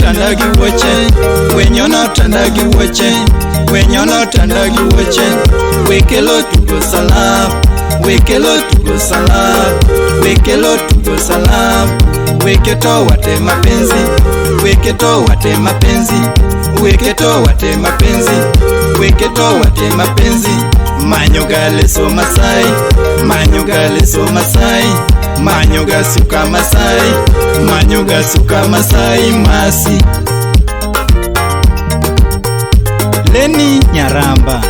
tanda gi wuoche, winyono tanda gi wuoche, winyono tanda gi wuoche. Wekelo tugo salam, wekelo tugo salam, wekelo tugo salam. Weketo wate mapenzi, weketo wate mapenzi, weketo wate mapenzi, weketo wate mapenzi. Manyoga leso Masai, manyoga leso Masai, manyoga suka Masai, manyoga suka Masai masi. Leni Nyaramba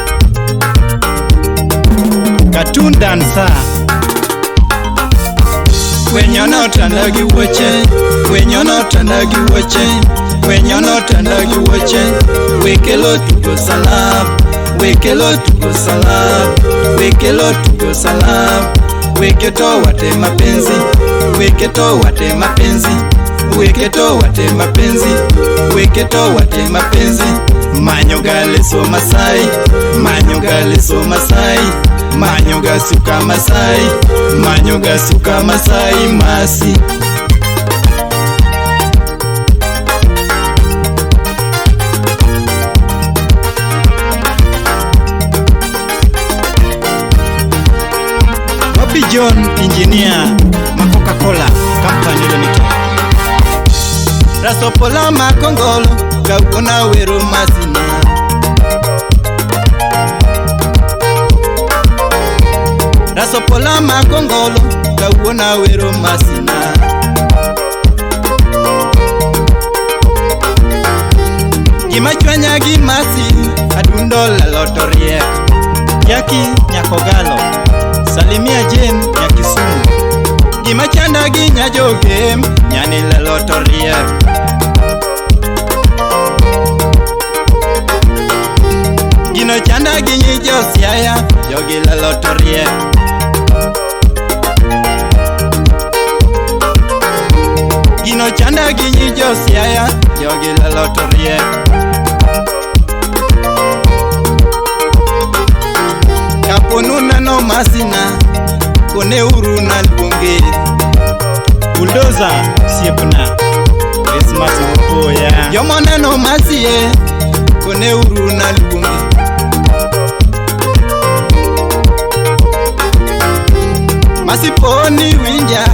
Cartoon dancer. Winyono tanda gi wuoche, winyono tanda gi wuoche, winyono tanda gi wuoche. Wekelo tugo salam, wekelo tugo salam, wekelo tugo salam. Weketo wate mapenzi, weketo wate mapenzi, weketo wate mapenzi, weketo wate mapenzi. Manyoga leso Masai, manyoga leso Masai, manyoga suka Masai, manyoga suka Masai masi. Bobby John engineer ma Coca-Cola Company Limited. Rasopola makongolo kawuona wero masina. Rasopola makongolo kawuona wero masina. Gima chwanya gi masi adundo lalo to riek. Jackie Nyakogalo salimia Jane Nyakisumu. Gima chanda gi nyajogem nyani lalo to riek. Gino chanda gi nyi josiaya jogi lalo to riek. Gino chanda gi nyi josiaya jogi lalo to riek. Kaponu neno masina kone uru naluonge. Bulldozer siepna Christmas wuoya. Jomo neno masie kone uru naluonge. Masiponi winja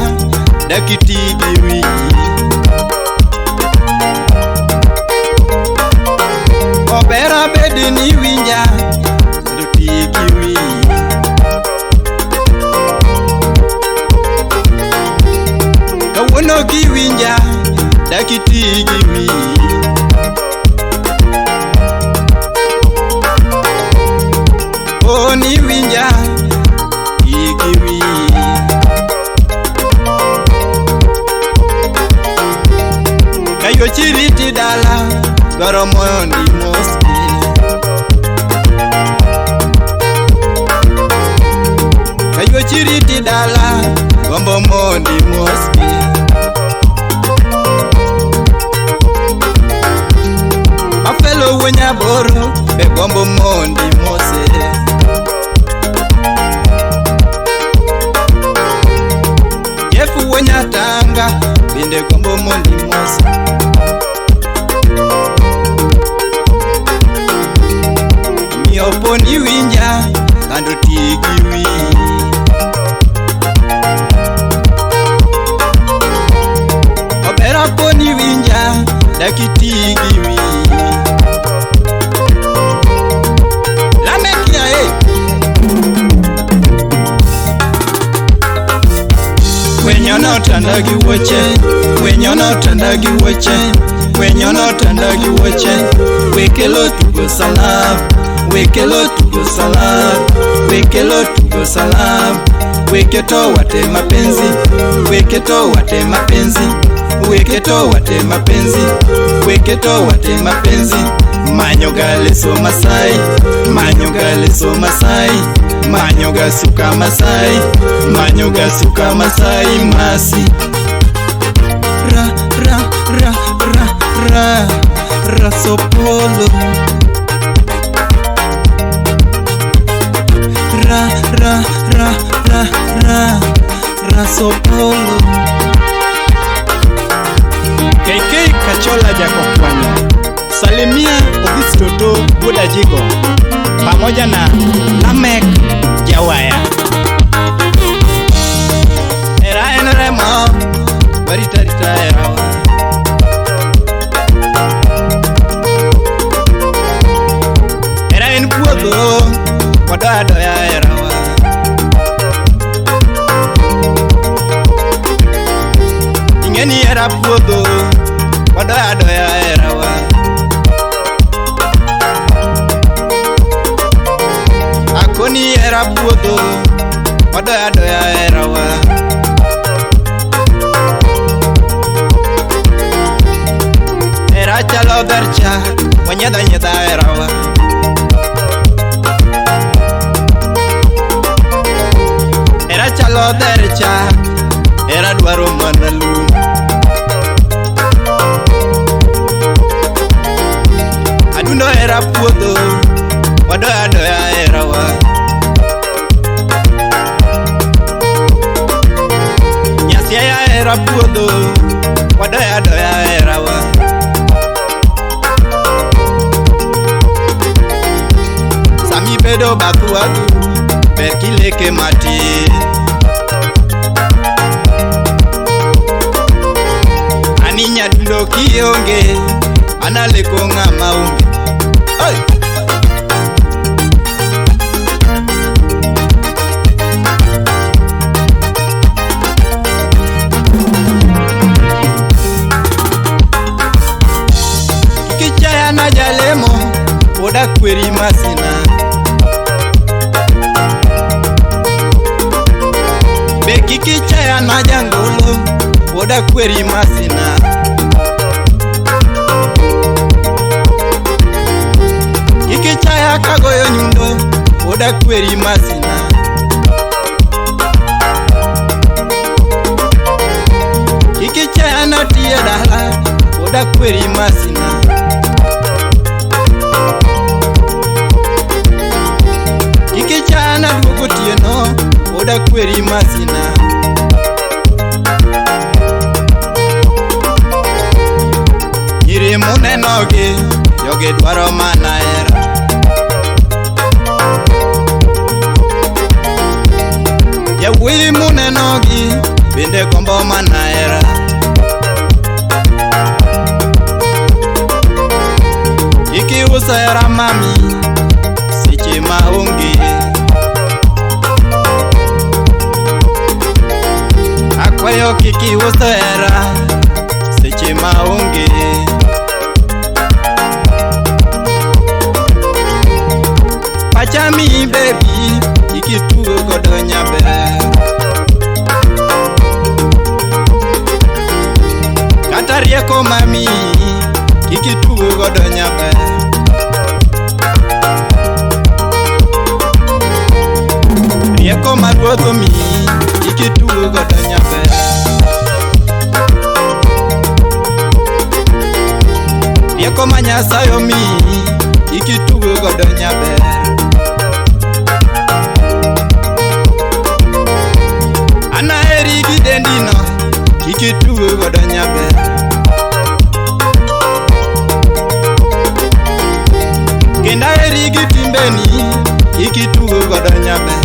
dakiti gi wiyi. Obera bedi ni winja kendo ti gi wiyi. Kawuono kiwinja dakiti gi wiyi. Poni winja ti gi wiyi. Kayo chiriti dala dwaro mondi moski. Kayo chiriti dala gombo mondi moski. Afelo wuonyaboro be gombo mondi mose. Jeff wuonyatanga bende gombo mondi mose. Miyo poni winja kando ti gi wiyi. Obera poni winja dakiti gi wiyi. Lamekia e. Winyono tanda gi wuoche, winyono tanda gi wuoche, winyono tanda gi wuoche. Wekelo tugo salam, wekelo tugo salam, wekelo tugo salam. Weketo wate mapenzi, weketo wate mapenzi, weketo wate mapenzi, weketo wate mapenzi. Manyoga leso Masai, manyoga leso Masai, manyoga suka Masai, manyoga suka Masai masi. Ra ra ra ra ra rasopolo. Ra ra ra ra ra rasopolo. KK Kachola Jacob. Toto Budajigo pamoja na Lamek Jawaya. Era en remo waritarita erawa. Era en puodho wadoya doya erawa. Ing'eni era puodho wadoya doya erawa. Akoni era puodho wadoya doya erawa. Era chalo ber chak wanyiedha nyiedha erawa. Era chalo dher chak, era dwaro mana lum. Adundo era puodho, wadoya doya erawa. Nyasiaya era puodho, wadoya doya erawa. Sami bedo bath wadu, ber kileke matin. Ani nyadundo kionge, analeko ng'ama onge. Oi! Kichaya na jalemo, oda kweri masina. Be kikichaya na jangolo, oda kweri masina. Kikichaya kagoyo nyundo, oda kweri masina. Kikichaya na tiyo dala, oda kweri masina. Kikichaya na duogo otieno, oda kweri masina. Nyiri munenogi, jogi dwaro mana hera. Yawuoyi munenogi, bende gombo mana hera. Kik ius hera mami, seche ma onge. Akwayo kik ius hera, seche ma onge. Pacha mi baby, kik itugo godo nyaber. Kata rieko mami, kik itugo godo nyaber. Rieko ma ruoth omiyi, kik itugo godo nyaber. Rieko ma Nyasaye omiyi, kik itugo godo nyaber. An aheri gi dendino, kik itugo godo nyaber. Kendo aheri gi timbeni, kik itugo godo nyaber.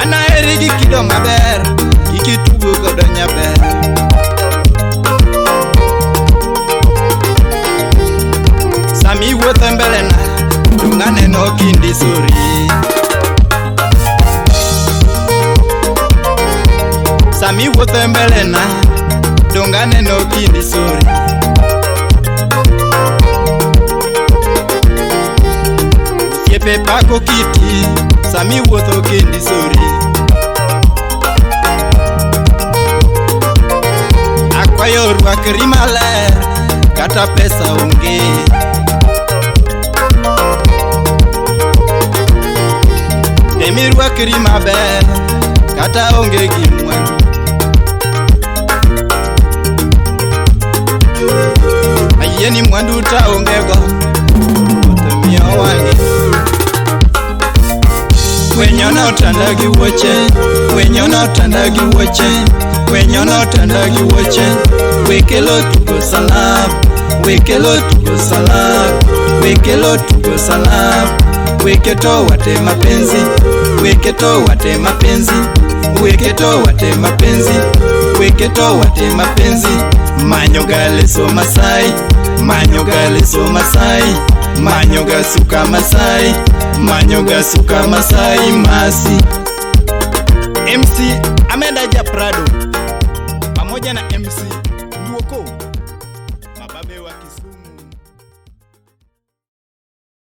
An aheri gi kido maber, kik itugo godo nyaber. Sami iwuotho e mbelena, dong' aneno kindisori. Sami iwuotho e mbelena, dong' aneno kindisori. Osiepe pako kiti, sami iwuotho kindisori. Akwayo rwakri maler, kata pesa onge. Temi rwakri maber, kata onge gi mwandu. Ayie ni mwandu ta onge go, Ruoth miyo wang'e. Winyono otanda gi wuoche, winyono otanda gi wuoche, winyono otanda gi wuoche, Wekelo tugo salap, wekelo tugo salap, wekelo tugo salap, weketo wate mapenzi, weketo wate mapenzi, weketo wate mapenzi, weketo wate mapenzi. Manyoga leso Masai, manyoga leso Masai, manyoga suka Masai, manyoga suka Masai masi. MC Amenda Ja Prado pamoja na MC